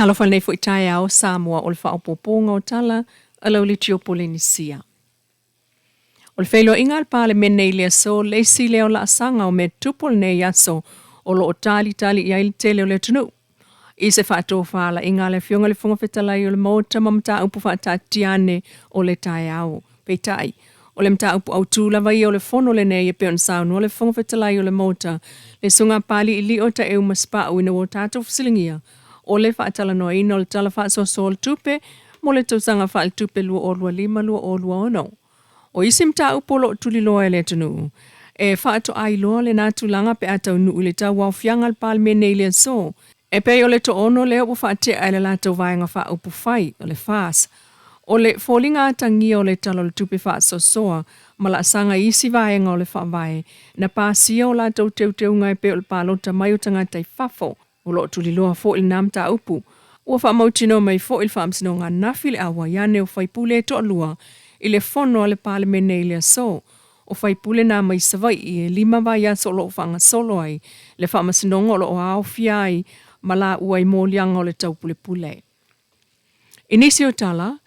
Talofa lenei foi taeao Samoa o le faaopoopoga o tala a lau litio Polenisia. O le feiloaiga a le Palemene i le aso le isi lea o laasaga o mea tutupu o lenei aso o lo o talitali i ai le tele o le atunuu. I se faatofalaiga a le Afioga i le Fofoga Fetalai o le Maota ma mataupu faataatitia ane o le taeao. Peitai, o le mataupu autu lava ia o le fono lenei e pei ona saunoa le Fofoga Fetalai o le Maota, le Susuga Papaliilio Taeu Masepau ina ua tatou fesiligia o le faatalanoaina o le Tala Faasoasoa o le Tupe mo le tausaga faaletupe 2025/2026. O isi mataupu o lo o tuliloa e le atunuu, e faatoa iloa lena tulaga pe a taunuu i le tauaofiaga a le Palemene i le aso. E pei o le toaono lea ua faatea e le latou Vaega Faaupufai, o le FAST, o le foliga atagia o le Tala o le Tupe Faasoasoa ma laasaga i isi vaega o le Faavae na pasia o latou teuteuga e pei o le palota mai o tagata i fafo. O lo o tuliloa foi lena mataupu. Ua faamautinoa mai foi le Faamasinoga ananafi le auai ane o faipule e toalua i le fono a le Palemene i le aso. O faipule na mai Savaii e 5 vaiaso o lo o faagasolo ai le faamasinoga o lo o aofia ai ma laua i moliaga o le taupulepule. I nisi o tala,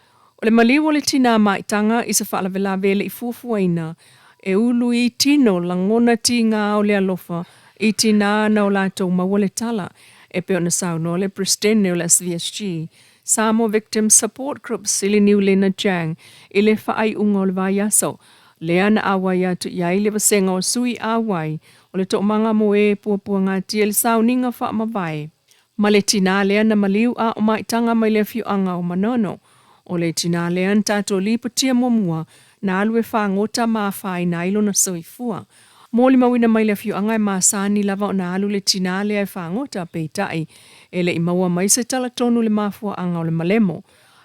o le maliu o le tinā maitaga i se faalavelave e le i fuafuaina, e ulu i tino lagona tiga o le alofa i tinā na o latou maua le tala, e pei ona saunoa le Peresetene o le SVSG, Samoa Victims Support Group Siliniu Lena Chang i le faaiuga o le vaiaso lea na auai atu i ai le vasega o sui auai o le toomaga mo e puapuagatia i le sauniga faamavae ma le tinā lea na maliu a o maitaga mai le afioaga o Manono. O le tinā lea na tatou lipotia muamua na alu e fagota ma afaina ai lona soifua. Molimauina mai le afioaga e masani lava ona alu le tinā lea e fagota, peitai e le i maua mai se tala tonu i le mafuaaga o le malemo.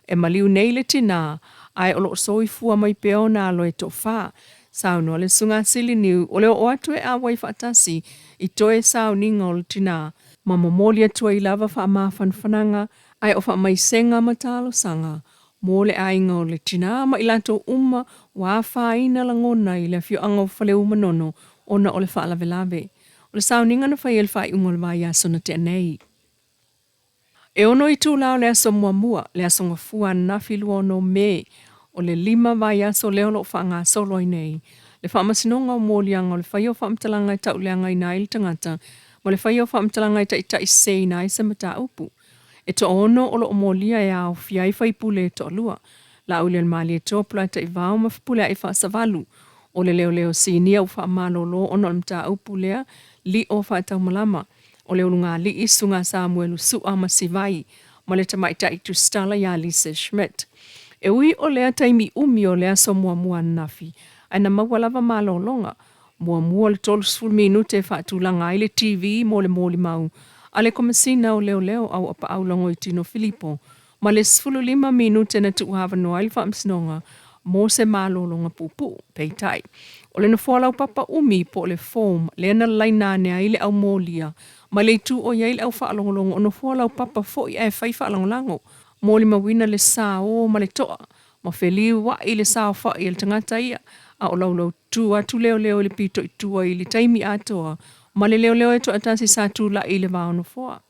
E maliu nei le tinā, ae o lo o soifua mai pea ona alo e toafa. Saunoa le Susuga Siliniu o le oo atu e auai faatasi i toe sauniga o le tinā, ma momoli atu ai lava faamafanafanaga ae o faamaisega ma talosaga mo le aiga o le tinā ma i latou uma ua afaina lagona i le afioaga o Faleu-Manono ona o le faalavelave. O le sauniga na faia i le faaiuga o le vaiaso na tea nei. E ono itula o le aso muamua, le aso Gafua ananafi 26 Me, o le 5 vaiaso lea o lo o faagasolo ai nei le Faamasinoga o Moliaga o le faia o faamatalaga e tauleagaina ai le tagata ma le faia o faamatalaga e taitaiseseina ai se mataupu. E toaono o lo o molia e aofia ai faipule e toalua, Laaulialemalietoa Polataivao ma Fepuleai Faasavalu, o le leoleo sinia ua faamalolo ona o le mataupu lea lio faataumalama o le ulugalii Susuga Samuelu Sua ma Sivai ma le tamaitai tusitala ia Lisa Schmidt. E ui o lea taimi umi o le aso muamua ananafi, ae na maua lava malologa muamua o le 30 minute e faatulaga ai le TV mo le molimau a le Komesina o Leoleo Auapaau Logoitino Filipo ma le 15 minute na tuuavanoa ai le Faamasinoga mo se malologa puupuu. Peitai, o le nofoa laupapa umi po o le form lea na lalaina ane ai le au molia ma le itu o i ai le au faalogologo o nofoa laupapa foi ae fai faalagolago, molimauina le sao ma le toa ma feliuai le saofai a le tagata ia a o laulautu atu leoleo i le pito i tua i le taimi atoa ma le leoleo e toatasi sa tulai i le va o nofoa.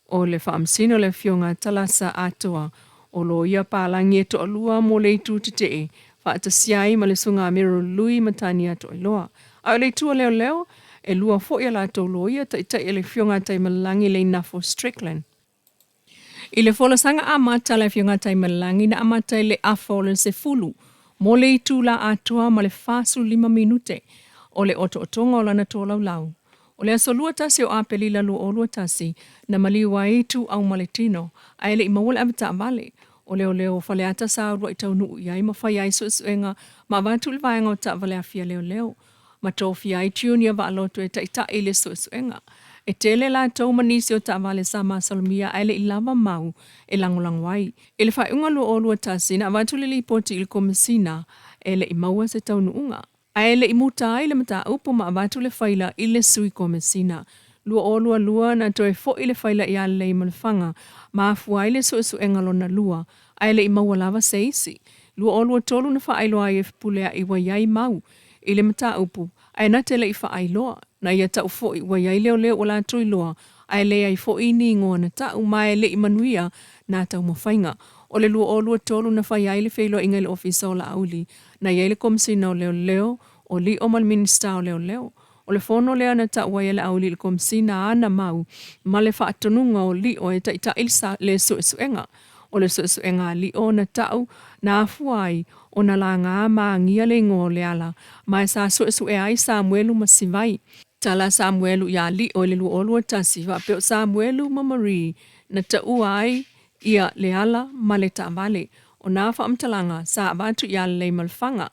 O le Faamasino le Afioga Talasa Atoa o loia palagi e toalua mo le itu tetee faatasia ai ma le Susuga Meryl Lui ma Tania Toailoa. A o le itu o leoleo, e lua foi a latou loia taitai e le Afioga Taimalelagi Leinafo Strickland. I le folasaga amata a le Afioga Taimalelagi na amata i le afa o le 10 mo le itula atoa ma le 45 minute o le otootoga o lana tolaulau. O le aso 21 o Aperila 2021, na maliu ai Ituau ma le tino, ae le i maua le avetaavale. O leoleo o Faleata sa uluai taunuu i ai ma fai ai suesuega ma avatu i le vaega o taavale afia leoleo, ma tofia ai Junior Vaaloto e taitai i le suesuega. E tele latou ma nisi o taavale sa masalomia ae le i lava mau e lagolago ai. I le faaiuga 2021, na avatu le lipoti i le Komesina e le i maua se taunuuga. Ae le i muta ai le mataupu ma avatu le faila i le Sui Komesina. 2022 na toe foi le faila ia Leimalfaga ma afua ai le suesuega lona lua, ae le i maua lava se isi. 2023 na faailoa ai e Fepuleai ua i ai mau i le mataupu, ae na te le i faailoa. Na ia tau foi ua i ai leoleo ua latou iloa Ae leai foi ni igoa na ta'u ma e le i manuia nā taumafaiga. O le 2023 na fai ai le feiloaiga i le Ofisa o Laauli, na i ai le Komesina o Leoleo, o Lio ma le Minisita o Leoleo. O le fono lea na ta'u ai e Laauli i le Komesina ana mau ma le faatonuga o Lio e taita'i le suesuega. O le suesuega a Lio na ta'u na afua ai ona laga ma agia le igoa o Leala, ma e sa suesuea ai Samuelu ma Sivai. Tala Samuelu iā Lio i le 2021 faapea o Samuelu ma Marie na taua ai ia Leala ma le taavale. O nā faamatalaga sa avatu iā Leleimalefanga.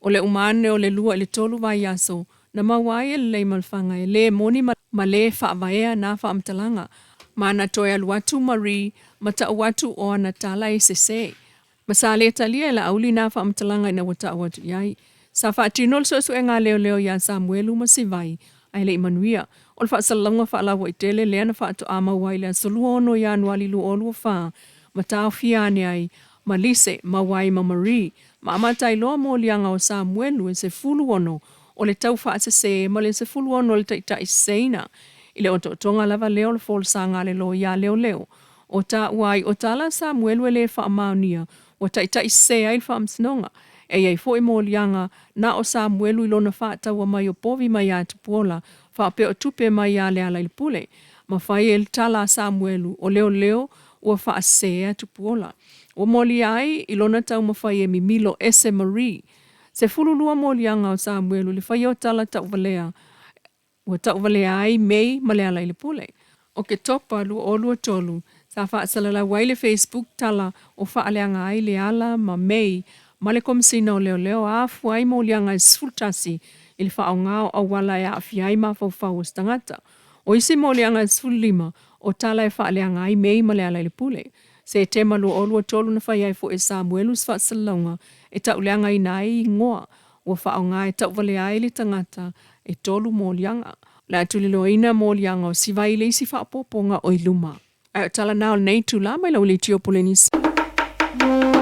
O le uma ane o le 2 i le 3 vaiaso na maua ai e Leleimalefanga e lē moni ma lē faavaea nā faamatalaga ma na toe alu atu Marie ma ta'u atu o ana tala e sesē. Ma sa le talia e Laauli nā faamatalaga ina ua ta'u atu i ai. Sa faatino le suesuega a leoleo iā Samuelu ma Sivai ae le i manuia. O le faasalalauga faalauaitele lea na faatoa maua ai i le aso 26 Ianuali 2024 ma taofia ane ai ma Lise maua ai ma Marie ma amata ai loa moliaga o Samuelu e 16 o le taufaasese ma le 16 o le taitaiseseina i le otootoga lava lea o le folasaga a le loia a leoleo o taua ai o tala a Samuelu e lē faamaonia ua taitaisese ai le faamasinoga. E i ai foi moliaga na o Samuelu i lona faataua mai o povi mai iā Tupuola faapea o tupe mai iā Lealailepule. Ma fai ai le tala a Samuelu o leoleo ua faasese Tupuola. Ua molia ai i lona taumafai e mimilo ese Marie. 12 moliaga o Samuelu i le faia o tala tauvalea ua tauvalea ai May ma Lealailepule. Oketopa 2023, sa faasalalau ai i le Facebook tala o faaleaga ai Leala ma May ma le Komesina o Leoleo a afua ai moliaga e 11 i le faaaoga o auala e aafia ai mafaufau o se tagata. O isi moliaga e 15 o tala e faaleaga ai May ma Lealailepule. Setema 2023 na fai ai foi e Samuelu se faasalalauga e tauleagaina ai igoa ua faaaoga e tauvalea ai le tagata e tolu moliaga. O le a tuliloaina moliaga o Sivai i le isi faaopoopoga o i luma. Ae o tala na o lenei itula mai lau leitio Polenisia.